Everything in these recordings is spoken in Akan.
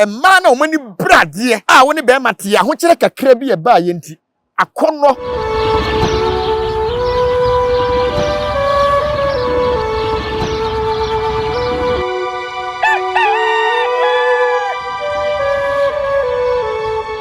Mmaa no a wɔn ani bere adeɛ a wo ne barima te ahokyerɛ kakra bi a ɛbaeɛ nti, akɔnnɔ.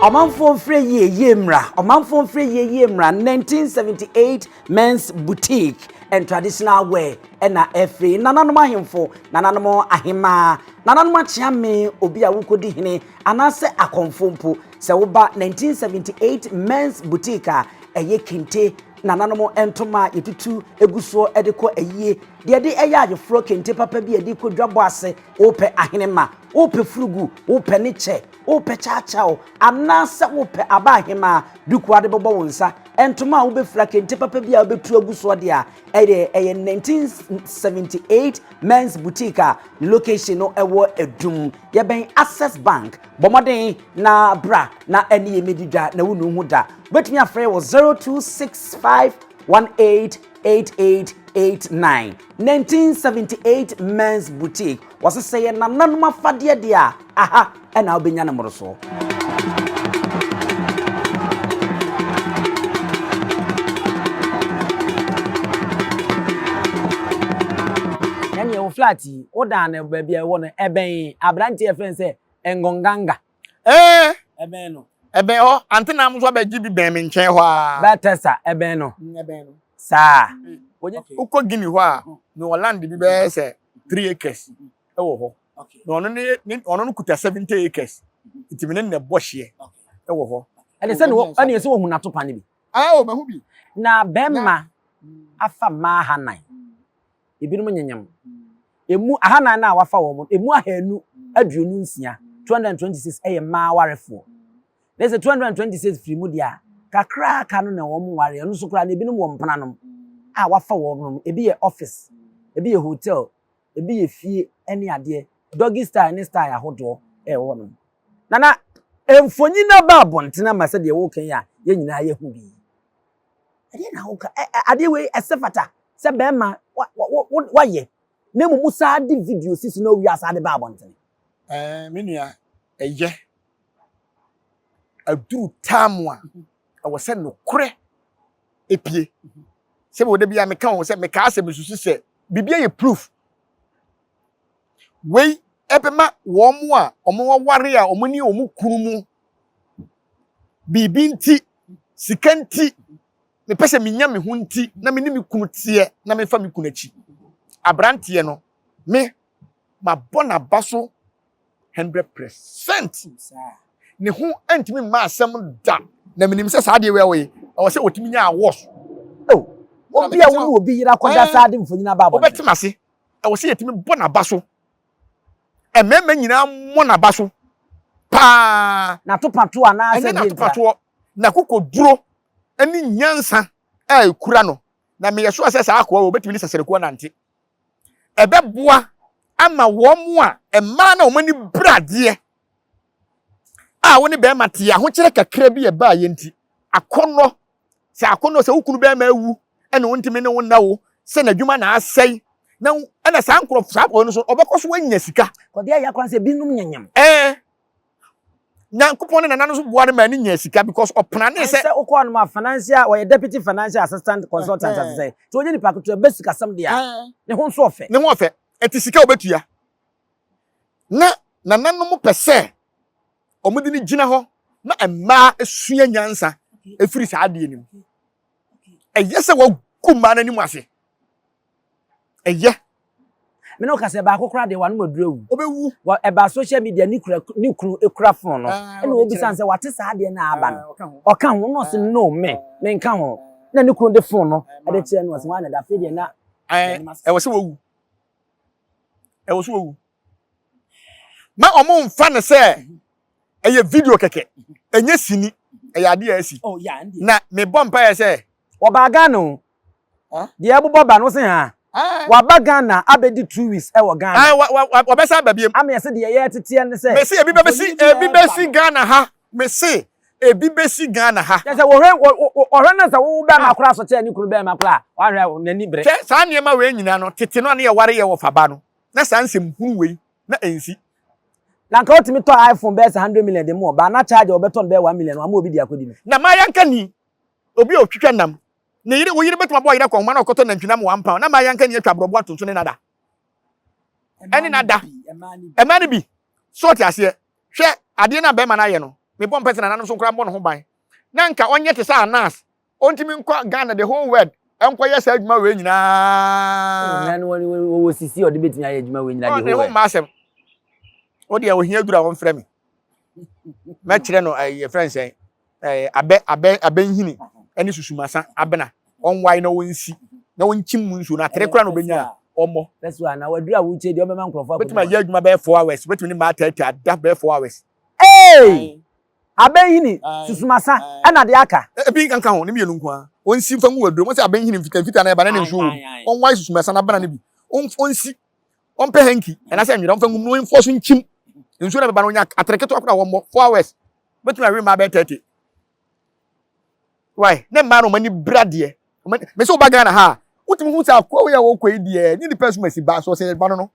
Ɔmanfoɔ mfrɛ yie yie mmra, ɔmanfoɔ mfrɛ yie yie mmra, 1978 Men's Boutique and Traditional Wear ɛna ɛfiri nananom ahemfo, nananom ahemaa, nananom akyeame, obi a wokɔdi hene anaasɛ akɔmfo mpo. Sɛ woba 1978 Men's Boutique a, ɛyɛ kente, nananom ntoma a yɛtutu gu soɔ de kɔ ayie, deɛ ɛde ɛyɛ ayeforɔ, kente papa bi a yɛde kɔ dwabɔ ase, wopɛ ahenemma, wopɛ furugu, wopɛ ne kyɛ, wopɛ kyaakyaaw, anaasɛ wopɛ aba ahemaa, duku a wode bɛbɔ wo nsa, ntoma a wobɛfira, kente papa bi a wobɛtu agu soɔ deɛ a, ɛdeɛ ɛyɛ 1978 Men's Boutique a ne location no ɛwɔ Adum. Yɛbɛn Access Bank. Bɔ mmɔden na bra na ɛne yɛn mmɛdi dwa na wonu ho da. Wobɛtumi afrɛ wɔ 0265188889. 1978 Men's Boutique. Wɔse sɛ yɛ nananom afadeɛ deɛ a, aha ɛna wobɛnya no mmorosoɔ. Ɛneɛ wo flat yi, wodan no baabi a ɛwɔ no, ɛbɛn aberanteɛ a yɛfrɛ no sɛ Ngonganga. Ɛɛ. Ɛbɛn no. Ɛbɛn hɔ. Antenam nso abɛgye bi bɛn me nkyɛn hɔ ara. Baltasar, ɛbɛn no. Ɛbɛn no. Saa. Wokɔ Guinea hɔ a, mewɔ land bi bɛyɛ sɛ 3 acres wɔ hɔ. Na ɔno ne ne ɔno no kuta 70 acres. Nti me ne no na ɛbɔ hyeɛ wɔ hɔ. Ɛne sɛ ne wɔ ɛne sɛ wɔhu n'atopa no bi. Ah, o, mahu bi. Na bɛrima afa mmaa ahanan. Ebinom nyenyem. Emu ahanan no a wafa wɔn no, emu 226, 226 yɛ mmaa awarefoɔ. Na sɛ 226 firi mu deɛ a, kakra a aka no na wɔn nwareɛ. Ɛno nso koraa no, ebinom wɔ mpenanom a wafa wɔn no. Ebi yɛ office, ebi yɛ hotel, ebi yɛ fie ne adeɛ. Doggy style ne style ahodoɔ ɛwɔ hɔnom. Nana, mfonyin aba abɔnten ama sɛdeɛ woka yi a yɛn nyinaa yɛhu bi. Ɛdeɛ na woka ɛ ɛ adeɛ wei ɛsɛ fata sɛ bɛrima wa wa wa wayɛ na mmom saa de video si so na owie asa de ba abɔnten. Ɛɛ, me nua, ɛyɛ aduru time a ɛwɔ sɛ nokorɛ epie. Sɛ wɔ da bi a meka ho sɛ mekaa sɛ mesusu sɛ biribi ayɛ proof. Wei ɛbɛma wɔn a wɔn aware a wɔn ne wɔn kunu mu biribi nti, sika nti, mepɛ sɛ menya me ho nti na me ne me kunu teɛ na mefa me kunu akyi. Aberanteɛ no, me mabɔ n'aba so 100%. Ne ho ntumi mma asɛm da na menim sɛ saa adeɛ wei a wɔyɛ ɛwɔ sɛ wɔtumi nya awɔ so. Oh, obi a wo ne obi yere akɔda saa de mfonyin aba abɔnten. Wobɛte m'ase. Ɛwɔ sɛ yɛtumi bɔ n'aba so. Mmarima nyinaa mmɔ n'aba so paa. N'atopatoɔ anaasɛ Ɛnyɛ deɛ ntia. n'atopatoɔ, n'akokoduro ne nyansa a ɛkura no. Na meyɛ sure sɛ saa akoa wei obɛtumi ne sɛsɛrɛkuo anante. Ɛbɛboa ama wɔn a mmaa na wɔn ani bere adeɛ a wo ne bɛrima te ahokyerɛ kakra bi a ɛbaeɛ nti, akɔnnɔ, sɛ akɔnnɔ sɛ wo kunu bɛrima awu ɛna wontumi ne wo nna wo sɛ n'adwuma na asɛe na ɛna saa nkorɔfo saa akɔnnɔ no so ɔbɛkɔ so anya sika. Kɔdeɛ ayɛ akora sɛ ebinom nyenyem. Ɛɛ Nyankopɔn ne nana no so boa no ma ne nya sika because ɔpena ne sɛ. Sɛ wokɔ hɔ nom a financial ɔyɛ deputy financial assistant consultant ase sɛ nti ɔnyɛ nipa ketewa bɛ sikasɛm deɛ a ne ho nso ɔfɛ. Ne ho ɔfɛ ɛti sika ɔbɛtua na nananom pɛ sɛ wɔde no gyina hɔ ma mmaa sua nyansa ɛfiri saa adeɛ no mu. Ɛyɛ sɛ wɔgu mmaa no anim ase. Ɛyɛ. Me ne wo kasa baako koraa deɛ w'anom aduru awu. Ɔbɛwu. Wɔ ɛbaa social media ne kura ne kunu ekura phone no. Ah, Ɛna obisa sɛ wate saa adeɛ no a aba no. Ɔka ho. Ɔka ho na ɔse no me menka ho. Na ne kunu de phone no ɛde kyerɛ no ɔse wɔn na da afei deɛ na. Ɛwɔ sɛ wɔwu. Ɛwɔ sɛ wɔwu. Ma wɔn mfa no sɛ ɛyɛ video kɛkɛ. Ɛnyɛ sini. Ɛyɛ adeɛ a asi. Oh yeah, ɛndeɛ. Na mebɔ mpaeɛ sɛ. Wɔbaa Ghana o. Deɛ ɛbobɔ ba no wo se haa? Waba Ghana abɛdi 2 weeks ɛwɔ Ghana. Wɔbɛsa aba biem. Ama yɛse deɛ yɛteteɛ ne sɛ. Mese ebi bɛsi ebi bɛsi Ghana ha. Mese ebi bɛsi Ghana ha. Kyɛ sɛ wɔhwɛ wɔhwɛ no sɛ wo bɛrima koraa so kyɛ ne kunu bɛrima koraa wahwɛ n'ani bere. Hwɛ saa nneɛma wei nyinaa no tete no a ne yɛware yɛ wɔ fa ba no na saa nsɛm hunu wei na ɛnsi. Na nka wotumi tɔ iPhone bɛyɛ sɛ 100 million de mu ɔbaa na charger wɔbɛtɔ no bɛyɛ 1 million ama obi de akɔdi no. Na maa yɛnka ni, obi a otwitwa nam, ne yere, wo yere bɛtumi abɔ ɔyere akɔnhoma na ɔkɔtɔ nantwinam 1 pound, na maa yɛnka ni atwa aborɔbo ato so ne nada. Ɛne nada. Ɛmaa no bi. So ɔte aseɛ? Hwɛ adeɛ no a bɛrima no ayɛ no, mebɔ mpɛ sɛ nananom so nkora mbɔ ne ho ban. Na nka ɔnyɛ te sɛ Anas, ɔntumi nkɔ Ghana the whole world nkɔyɛ saa adwuma wei nyinaa. Na no wɔwɔ sisi ɔde bɛtumi ayɛ adwuma wei nyinaa the whole world. Ne ho mma asɛm. Wo deɛ ohia duru a wɔmfrɛ me. Mɛkyerɛ no ɛyɛ frɛ nsɛn ɛɛ abɛ abɛ abɛnhini ɛne susumasa abena ɔnwae na ɔnsi na ɔnkyim mu nsuo na atere kora na ɔbɛnya a ɔmmɔ. That's why na waduru a wokyɛ deɛ ɔbɛma nkurɔfoɔ akɔdi. Bɛtumi ayɛ adwuma bɛyɛ 4 hours, bɛtumi ne mmaa taataa ada bɛyɛ 4 hours. Hey! Abɛnhini, susumasa, ɛna deɛ aka. Ebi nka ho, ne mmienu nko ara. Ɔnsi mfa ngu aduro. Mo sɛ abɛnhini mfitaa mfitaa na ɛba na ne nsuo wɔ mu. Ɔnwae susumasa na abena no bi. Ɔnsi, ɔmpɛ hanky anaasɛ nwera ɔmfa ngu mu na ɔmfɔ so nkyim. Nsuo na bɛba no ɔnya atere ketewa koraa wɔmmɔ 4 hours. Bɛtumi awe mmaa bɛyɛ 30. Why? Ne mmaa no wɔn ani bere adeɛ. Mɛ sɛ woba Ghana ha a, wotumi hu sɛ akoa wei a wɔkɔ yi deɛ ne nipa asumasi ba so ɔsɛ ba no no.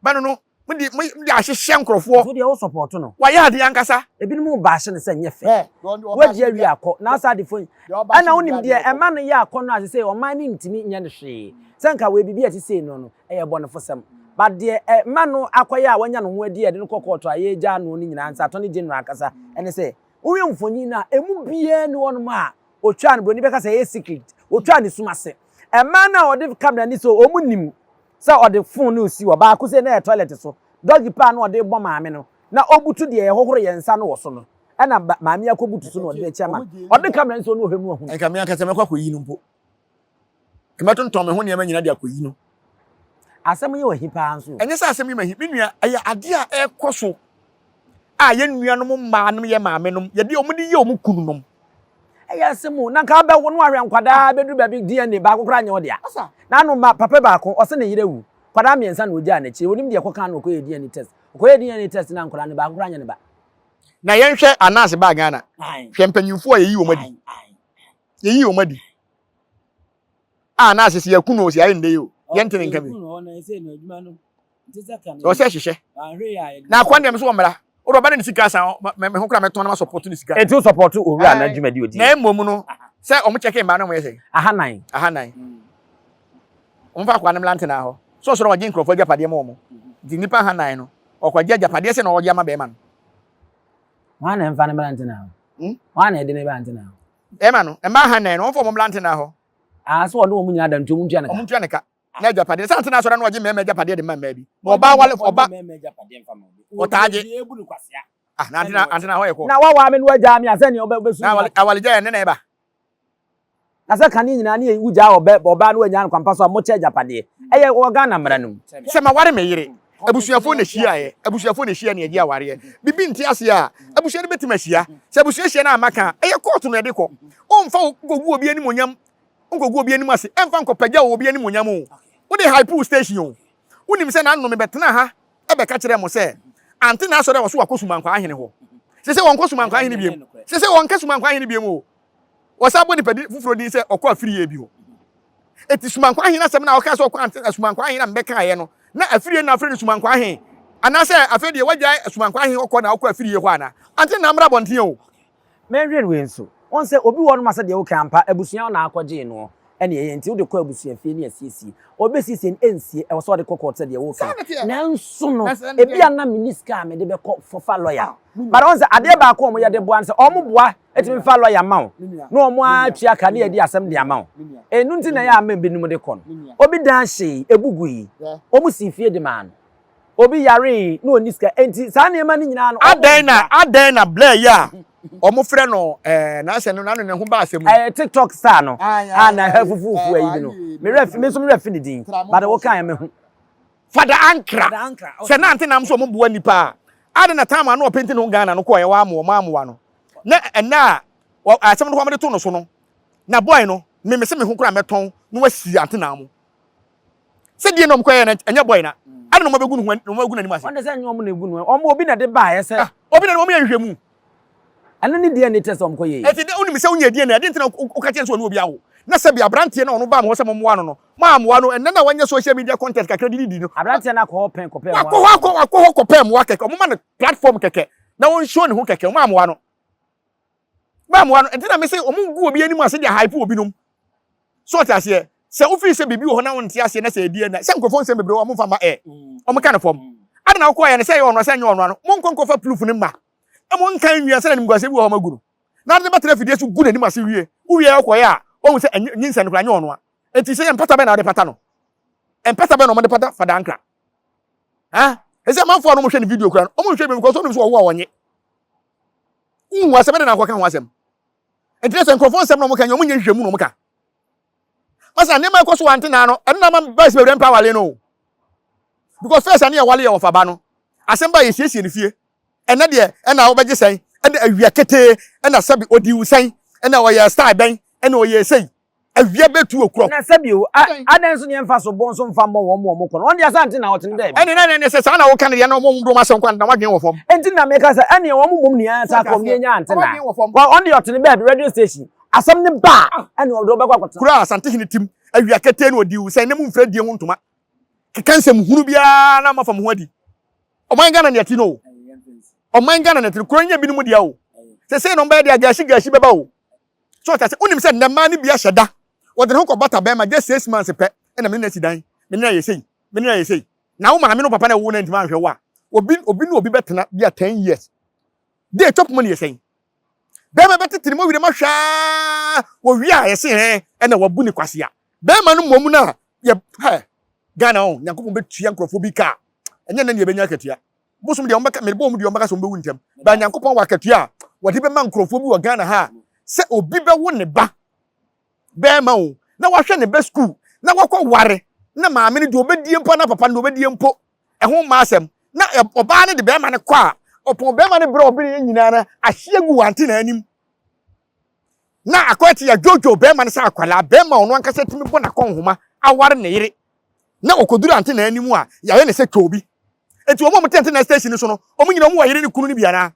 Ba no no, mo de mo de ahyehyɛ nkurɔfoɔ. Nso deɛ wo support no. Wayɛ adeɛ ankasa. Ebinom ba ahye no sɛ nyɛ fɛ. Wagye awie akɔ na asa ade fo. Ɛna wonim deɛ ɛma no yɛ akɔnnɔ a sesei ɔman no ntumi nyɛ no hwee. Sɛ nka wei biribi a ɛte sei no no ɛyɛ bɔnefosɛm. But deɛ ɛma no akɔyɛ a wanya ne ho adi a yɛde no kɔ kɔɔto a yɛregyaa no no nyinaa nsa Attorney General ankasa ɛne sɛ wohwɛ mfonyin no a ɛmu biara nni hɔnom a ɔtwaa no, buroni bɛka sɛ ɛyɛ secret, ɔtwaa ne sum ase. Mmaa no a ɔde camera no si hɔ wɔn nim sɛ ɔde phone no resi hɔ. Baako sei na ɛyɛ toilet so, doggy paa na ɔde rebɔ maame no na ɔbutu deɛ yɛhohoro yɛn nsa no wɔ so no ɛna maame yi akɔbutu so na ɔde n'akyi ama no. Ɔde camera no si hɔ na ɔhwɛ mu ahunu. Nka me ankasa mɛkɔ akɔyi no mpo. Nka mɛtontɔn me ho nneɛma nyinaa de akɔyi no. Asɛm yi wɔ he paa nso o? Ɛnyɛ sɛ asɛm yi ma he, me nua, ɛyɛ adeɛ a ɛrekɔ so a yɛn nuanom mmaa nom, yɛn maame nom, yɛde wɔn de yɛ wɔn kununom. Ɛyɛ asɛm o, na nka wobɛwo na wahwɛ nkwadaa bɛduru baabi DNA baako koraa nyɛ wo dea. N'ano ma papa baako, ɔse ne yere awu, nkwadaa mmiɛnsa na ɔgyaa n'akyi, ɔnim deɛ ɛkɔkaa no ɔkɔyɛɛ DNA test. Ɔkɔyɛɛ DNA test no a nkwadaa no baako koraa nyɛ ne ba. Na yɛnhwɛ Ananse baa Ghana, hwɛ mpanyinfoɔ a yɛyi wɔn adi, yɛyi wɔn adi. A Ananse sɛ yɛku no o, sɛ yɛayɛ no dɛ yi o, yɛnte ne nka bi. Ɔsɛ hyehyɛ. Na akoa deɛ me so wɔ mmara. Wode ɔba ne ne sika asan me ho koraa mɛtɔn na ma support ne sika. Enti wo support owura na dwumadi odi. Na mmom no sɛ ɔmo kyɛke mmaa no ɔmo yɛ sɛ. Ahanan. Ahanan. Ɔmo fa akoa no mmra ntena hɔ. So ɔsoro ɔgye nkurɔfoɔ agyapadeɛ ma ɔmo. Nti nnipa ahanan no ɔkɔgye agyapadeɛ sɛ na ɔgye ama bɛrima no. Hwan na ɛmfa no mmra ntena hɔ? Hmm? Hwan na ɛde ne ba ntena hɔ? Bɛrima no, mmaa ahanan no, ɔmfa ɔmo mmra ntena hɔ. Ah, so ɔne wɔn nyinaa da nti ɔmo ntua ne ka. Ɔmo ntua ne ka. Na agyapadeɛ sɛ ante na asɔre na ɔgye mmarima agyapadeɛ de ma mmaa bi. Na ɔbaa wale ɔba ɔtaa gye. Ah, na ante na ante na hɔ yɛ kɔ. Na wawaa me na wagyaa me a sɛ nea ɔbɛsu Na awaregyaeɛ ɛne na ɛba. Na sɛ kane nyinaa ne wogyaa ɔbɛ ɔbaa na wannya no kwampa so a mokyɛ agyapadeɛ. Ɛyɛ wɔ Ghana mmara no mu. Sɛ maware me yere, abusuafoɔ na ɛhyiaeɛ, abusuafoɔ na ɛhyia na yɛgye awareɛ. Biribi nte aseɛ a, abusua no bɛtumi ahyia. Sɛ abusua hyia na amma ka a, ɛyɛ kɔɔto na ɛde kɔ. Womfa wo nkɔgu obi animuonyam, nkɔgu obi anim ase, ɛmfa nkɔpagya obi animuonyam o. Wode hype wo station o. Wonim sɛ n'ano mebɛtenaa ha bɛka kyerɛɛ mo sɛ ante n'asɔre a wɔso wakɔ Sumankwaa hene hɔ. Seesei wɔnkɔ Sumankwaa hene biom. Seesei wɔnka Sumankwaa hene biom o. Wɔsan bɔ nipa foforɔ din sɛ ɔkɔ afirie bi hɔ. Eti Sumankwaa hene asɛm no a ɔkaa sɛ ɔkɔ ante Sumankwaa hene a mebɛkaeɛ no, na afirie na afrɛ no Sumankwaa hene. Anaasɛ afei deɛ wagyae Sumankwaa hene hɔ kɔ na ɔkɔ afirie hɔ anaa? Ante na mmra abɔnten o. Menhwɛ wei nso. Wohu sɛ obi wɔ hɔnom a sɛdeɛ woka ampa, abusua na akɔgyee noɔ ɛne ɛyɛ nti wode kɔ abusuafie ne asiesie. Ɔbɛsiesie no ɛnsie, ɛwɔ sɛ ɔde kɔ court sɛdeɛ woka no. Nanso no, ebia na menni sika a mede bɛkɔ fɔfa lawyer. But wohu sɛ adeɛ baako a wɔyɛ de boa ne sɛ wɔboa tumi fa lawyer ma wo na wɔn ara tua ka ne yɛadi asɛm de ama wo. Ɛno nti na ɛyɛ a ma binom de kɔ no. Obi dan hyee, ɛbu gui, wɔn sii fie de maa no. Obi yaree na ɔnni sika. Enti saa nneɛma no nyinaa no, Adɛn na adɛn na Blair yi a wɔfrɛ no ɛɛ n'asɛ no n'ano ne ho ba asɛm yi. Ɛyɛ TikTok star no a na ɛhɛ fufuufu ayi bi no. Me werɛ fi me nso me werɛ fi ne din. But wo kan mehu. Fada Ankra sɛ na ante nam so ɔmo boa nipa a adɛn na time a na ɔpenti ne ho Ghana no kɔɔ yɛ wɔamoa ɔmo amoa no na ɛnɛ a asɛm no wɔn de to no so no na boy no me me se me ho koraa mɛtɔn na wasi ante na mo. Sɛ deɛ na ɔmo kɔyɛ no ɛnyɛ boy na adɛn na ɔmo abɛgu ne ho ɔmo agu n'anim ase. Wɔn de sɛ ɛnyɛ ɔmo na egu no ɔmo obi na de baayɛ sɛ. Ah obi na ɔmo yɛ nhwehwɛmu. Ɛno ne DNA test a ɔmo kɔ yɛ yi. Ɛti dɛ wonim sɛ wonyɛ DNA ɛdeɛ nti na woka kyerɛ no sɛ ɔne obi awo na sɛbi abranteɛ na ɔno baa mo hɔ sɛ mo mmoa no no. Moammoa no, ɛnnɛ na wanya social media content kakra de didi no. Aberanteɛ no akɔ hɔ pɛn kɔpɛ mmoa. Wakɔ hɔ akɔ wakɔ hɔ kɔpɛ mmoa kɛkɛ. Wɔma no platform kɛkɛ na wɔnhyɛ ne ho kɛkɛ. Wɔammoa no. Wɔammoa no. Nti na mese wɔn ngu obi anim ase de ahype obinom. So ɔte aseɛ? Sɛ wofii sɛ biribi wɔ hɔ na wonte aseɛ na sɛ ɛdi ɛnna sɛ nkurɔfoɔ nsɛm bebree wɔ wɔn mfa mma ɛ. Wɔn ka no fam. Ade na wokɔɔ yɛ no sɛ ɛyɛ ɔno sɛ ɛnyɛ ɔno ano. Monkɔ nkɔfa proof no mma. Ɛmo nka nwia sɛ animguaseɛ bi wɔ hɔ ma gu no. Na ade no bɛtena afidie so gu n'anim ase wie. Wowie a wokɔyɛ a, woahu sɛ ɛnyɛ nyinsɛn no koraa ɛnyɛ ɔno a. Enti sɛ yɛ mpata bɛn na wɔde pata no? Mpata bɛn na wɔde pata Fadankra? Ha? Ɛsɛ amanfoɔ a na wɔhwɛ ne video koraa no, wɔnhwɛ bi because wɔnim sɛ ɔwo a wɔnye. Wohu asɛm ɛde na akɔka ho asɛm. Enti na sɛ nkurɔfoɔ nsɛm na wɔka nyɛ wɔn nyɛ nhwehwɛmu na wɔka. Masa nneɛma ɛkɔ so wɔ antenaa no, ɛno na ama boys bebree mpa awale no. Because first ane yɛwale yɛ wɔfa ba no. Asɛm ba yɛsiesie ne fie. Ɛnɛ deɛ ɛna wobɛgye sɛn, ɛna awia ketee, ɛna sɛbi odi wo sɛn, ɛna ɔyɛ style bɛn, ɛna ɔyɛ sei. Awia bɛtu wɔ kurɔ. Na sɛbi o, adɛn nso ne yɛmfa so bo nso mfa mmɔ wɔn wɔn kɔ no? Wɔn deɛ asante na wɔte no daabi. Ɛne na ɛne sɛ saa na woka no deɛ na wɔn dom asɛm kwan na wɔadwene wɔ fam. Enti na meka sɛ ɛneɛ wɔn mmom ne yɛn sa kɔm ne yɛnya ante na. Wɔn deɛ ɔte no baabi radio station. Asɛm no ba a ɛne ɔde wɔbɛkɔ akɔtena. Kuro a Asantehene tim awia ketee na ɔdi wo sɛn na momfira die ho ntoma keka nsɛm hunu biara na moafa mo ho adi. Ɔman Ghana na ɛte no o. Ɔman Ghana na ɛte no. Kuro no nyɛ binom dea o. Sesei na wɔbɛyɛ deɛ gashi gashi bɛba o. So ɔte ase? Wonim sɛ nnɛ mmaa no bi ahyɛ da. Wɔde ne ho kɔbata bɛrima just 6 months pɛ ɛna me ne no asi dan, me ne no ayɛ sei, me ne no ayɛ sei. Na wo maame ne wo papa na ɛwoo no antumi anhwɛ wo a, obi obi ne obi bɛtena bi a 10 years. Day chop money yɛ sɛn? Bɛrima bɛtete ne mu awie ma hwɛ aa wɔwie a yɛse hɛn ɛna wabu ne kwasea. Bɛrima no mmom no a yɛ hɛ Ghana o, Nyankopɔn bɛtua nkurɔfoɔ bi ka a ɛnyɛ nnɛ ne yɛbɛnya akatua. Bosom deɛ wɔbɛka mebɔ wɔn deɛ wɔbɛka sɛ wɔbɛwu ntɛm. Ba Nyankopɔn wɔ akatua a wɔde bɛma nkurɔfoɔ bi wɔ Ghana ha a sɛ obi bɛwo ne ba bɛrima o na wahwɛ ne ba school na wakɔ ware na maame no deɛ ɔbɛdie mpo na papa no deɛ ɔbɛdie mpo ɛho mma asɛm na ɔbaa no de bɛrima no kɔ a ɔpɔn bɛrima no berɛ a ɔbere yɛ nyinaa no ahye agu wɔ ante na anim na akɔyɛ te yɛdwodwo bɛrima no sɛ akwadaa bɛrima ɔno ankasa tumi bɔ n'akɔnhoma aware ne yere na ɔkɔduru ante na anim a yɛayɛ ne sɛ twɛ eti wɔn a wɔte ante na station so no wɔn nyinaa wɔn wɔ yere ne kunu no bi anaa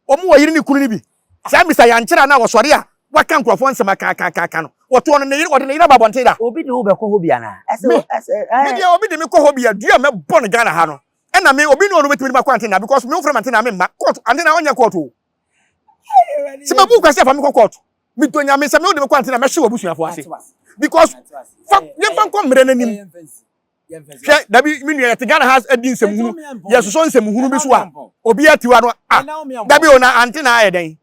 wɔn wɔ yere ne kunu no bi saa misa yankyerɛ na wɔsɔre a waka nkurɔfoɔ nsɛm akaakaaka no wɔtoɔ no ne yere wɔde ne yere aba abɔnten da. Obi de wo bɛkɔ hɔ bi anaa? Ɛsɛ Me ɛsɛ me ɛɛ. deɛ obi de me kɔ hɔ bi a dua mɛbɔ no Ghana ha no ɛna me obi ne ɔno bɛtumi de ma kɔ ante na because me wofrɛ me ante na me mma court ante na ɔnyɛ court o sɛ mabu kwasi afa me kɔ court medɔ Nyame sɛ me wode me kɔ ante na mɛhye wɔ abusuafoɔ ase because fa yɛmfa nkɔ mmerɛ no anim hwɛ dabi me nua yɛte Ghana ha adi nsɛm hunu yɛsosɔ nsɛm hunu bi so a obi ati wa no ah dabi o na ante na ayɛ dɛn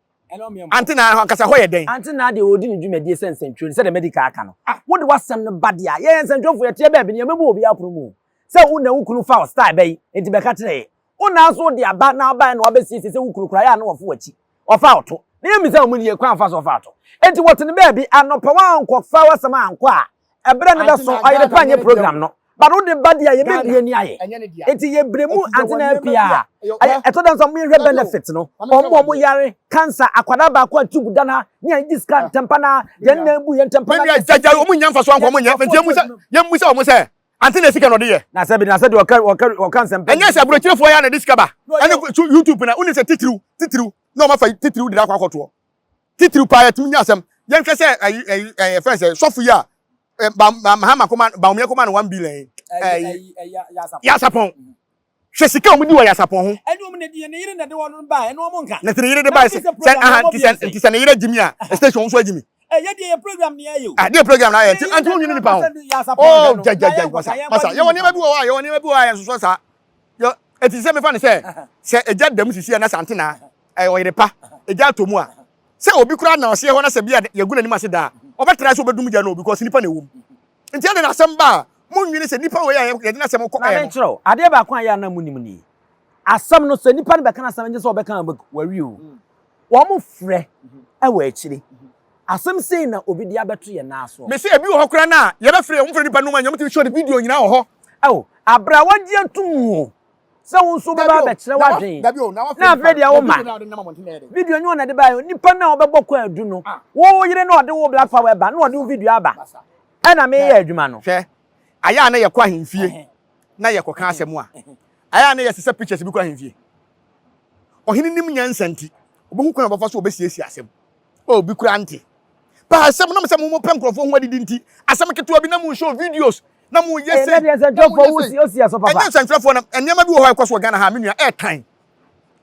ante na ankasa hɔ yɛ dɛn. Ante na deɛ ɔdi ne dwumadie sɛ nsɛntwerɛ no sɛdeɛ medical aka no wode w'asɛm no ba deɛ a yɛyɛ nsɛntwerɛfoɔ yɛteɛ baabi no yɛbɛbu obi apono mu sɛ wo na wo kunu fa wo style bɛyi nti bɛka kyerɛ yɛ wo na nso wode aba na abaɛ na wabɛsiesie sɛ wo kunu koraa yɛ a na wɔfo w'akyi ɔfa wo to na yɛmmisa wɔn nie kwan fa so ɔfa to nti wɔte ne baabi anɔpa wankɔfa w'asɛm ankɔ a ɛberɛ no bɛso ɔyere pa nyɛ program no but wode ba deɛ a yɛbɛbie ni ayɛ nti yɛbrɛ mu ante na apia a ɛtɔ da nso yɛhwɛ benefit no ɔmo ɔmo yare cancer akwadaa baako a tube da na ne a gye sika ntɛmpa na yɛn nan bu yɛn ntɛmpa na. Mɛnua gyagya ɔmo nya nfa so ankɔ ɔmo nyɛ nti yɛn musa yɛn musa ɔmo sɛ ante na sika na ɔde yɛ. Na sɛ bi na sɛ deɛ ɔka ɔka ɔka nsɛmpa. Ɛnyɛ sɛ aburokyerefoɔ yɛ na de sika ba ɛne YouTube na wonim sɛ titiriw titiriw na ɔmo afa titiriw de akɔ akɔtoɔ titiriw paa yɛtumi nya asɛm yɛnhwɛ sɛ ɛyi ɛyi ɛyɛ fɛn sɛ sɔfo yi a ba ba Mahama kɔma Bawumia kɔma no 1 billion ɛyi Yasapɔn hwɛ sika a wɔn di wɔ Yasapɔn ho. Ɛni wɔn na di ne yere na de wɔn ba ɛni wɔn nka. Na ti ne yere de ba sɛ sɛ aha nti sɛ nti sɛ ne yere gyimi a station nso agyimi. Ɛyɛ deɛ yɛ program ni ayɛ o. Ah deɛ program na ayɛ nti anti wɔn nwene nipa ho. Oh gyagyagyagya masa masa yɛwɔ nneɛma bi wɔ hɔ a yɛwɔ nneɛma bi wɔ hɔ a yɛn soso saa yɛ eti sɛ mefa ne sɛ sɛ egya dɛm sisi a na sante na ɛyɛ ɔyere pa egya atɔ mu a sɛ obi koraa na ɔseɛ hɔ na sɛ bi a yɛgu n'anim ase daa ɔbɛtra sɛ ɔbɛdum gya no because nipa na ɛwɔ mu nti ɛde n'asɛm ba a monwene sɛ nipa wei a yɛde n'asɛm kɔ ɛɛ no. Na menkyerɛ adeɛ baako a yɛ anam mu nim nie asɛm no sɛ nipa no bɛka n'asɛm nkyɛ sɛ ɔbɛka wawie o wɔn frɛ ɛwɔ akyire asɛm sei na obi de abɛto yɛn nan so. Mese ebi wɔ hɔ koraa no a yɛbɛfrɛ wɔn frɛ nipa no mu a nyɛ wɔn tumi show ne video nyinaa wɔ hɔ. Ɛwɔ abira wagye atum o sɛ wo nso bɛba abɛkyerɛ w'adwene na afei deɛ wo ma video nyɛ ɔna de baeɛ nipa no a wɔbɛbɔ kɔ adu no wo yere na ɔde wo Black Power ba na ɔde wo video aba ɛna meyɛ adwuma no. Hwɛ ayɛ a na yɛkɔ ahemfie na yɛkɔka asɛm a ayɛ a na yɛsesa pictures bi kɔ ahemfie ɔhene nim nyansa nti ɔbɛhu kwan a ɔbɛfa so ɔbɛsiesie asɛm obi kura nte. Paa asɛm na mo sɛ mo mo pɛ nkurɔfoɔ ho adidi nti asɛm ketewa bi na mo show videos na mo yɛ sei na mo yɛ sei. Ɛnyɛ nsɛntwerɛfoɔ na nneɛma bi wɔ hɔ a ɛkɔ so wɔ Ghana ha me nua ɛɛtan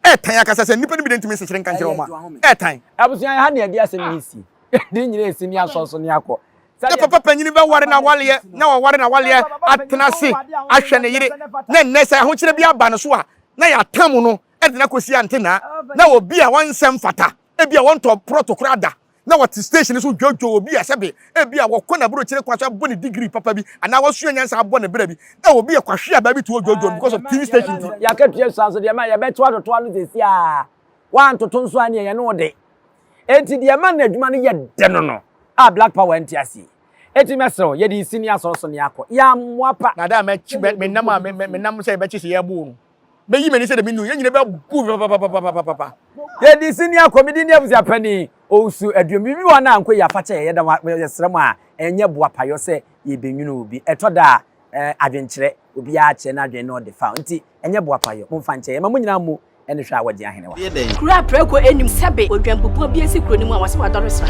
ɛɛtan akasa sɛ nnipa no bi de ntumi nsekyere nka nkyerɛ wɔn a ɛɛtan. Abusua ɛha na yɛde asɛm yi si. Ne nyina esi ne asɔ so ne akɔ. Na papa panyin bɛware n'awaleɛ na waware n'awaleɛ atena ase ahwɛ ne yere na nnɛ sɛ ahokyerɛ bi aba no so a na yɛatam no de no akɔsi antenaa na obi a wɔnsɛ mfata ebi a wɔntɔ prɔto koraa da na wɔte station so dwodwo obi a sɛbe ebi a wɔkɔ n'aburokyire kwan so abɔ ne degree papa bi anaa wɔsua nyansa abɔ ne bra bi na obi a kwahwe a baabi to dwodwo no because of TV station nti. Yɛakatua sua nso deɛ ma yɛbɛto atoto ano seesei a woantoto nso a neɛ yɛne wo de. Enti deɛ ɛma n'adwuma no yɛ dɛ no no a Black Power nte aseɛ. Enti mɛsrɛ wo yɛde resi ne asɔre so ne akɔ. Yɛammoa pa. Na da a mɛkye menam a menam sɛ yɛbɛkye sɛ yɛrebo wo no, Mɛyi m'ani sɛ deɛ mennu, yɛn nyina bɛbu me papapapapapa. Yɛdi si ni akɔ, medi ni abusua panin, owusu aduom, biribi wɔ hɔ na ankɔ yie a fakyɛ yɛ, yɛda mo yɛsrɛ mo a ɛnyɛ boapayɔ sɛ yɛbɛnwunu obi, ɛtɔ da a eh, adwenkyerɛ, obiara kyerɛ n'adwene na ɔde fa, nti ɛnyɛ boapayɔ, momfa nkyɛ yɛn, ma mo nyinaa mmu ne hwɛ a wɔgye ahenewa. Kuro a prako nnim sɛbe odwanbubuo bi asi kuro no mu a wɔse wadɔre sra.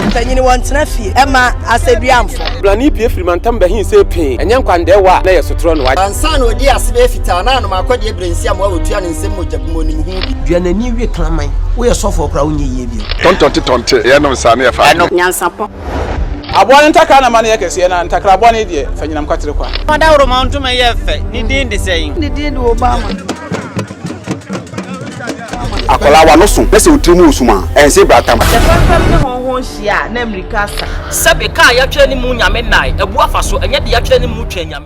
Mpanyin wɔntena fie mma asɛduamfo. Blani pue firi mantam bɛhe see pee, ɛnyɛ nkwandɛɛwa a na ɛyɛ sotorɔ no wa. Ansa na ɔdii ase bɛyɛ fitaa na anom akɔdeɛ berɛ nsiamoa a ɔtua ne nsam mogya gu mu ɔnim ho bi. Dua n'ani we kraman. Woyɛ sɔfoɔ koraa wonyɛ yie bio. Tɔntɔnte tɔnte yɛnom saa ne yɛfa adeɛ. Nyansapɔ. Aboa no ntakra na ma no yɛ kɛseɛ, na ntakra bɔne deɛ, fa nyinam kwatere kwa. Ɔdawuroma ntoma yɛ fɛ, ne din de sɛn? Ne din de Obama. Akwadaa w'ano so na sɛ wo tiri mu resum a, ɛnse bratam. Sɛ fɛmfɛm ne hɔnhɔn hyia a, na mmirika asa. Sɛbe, ka a yɛatwerɛ ne mu Nyame nnae, abu afa so, ɛnyɛ deɛ yɛatwerɛ ne mu Twɛn Nyame.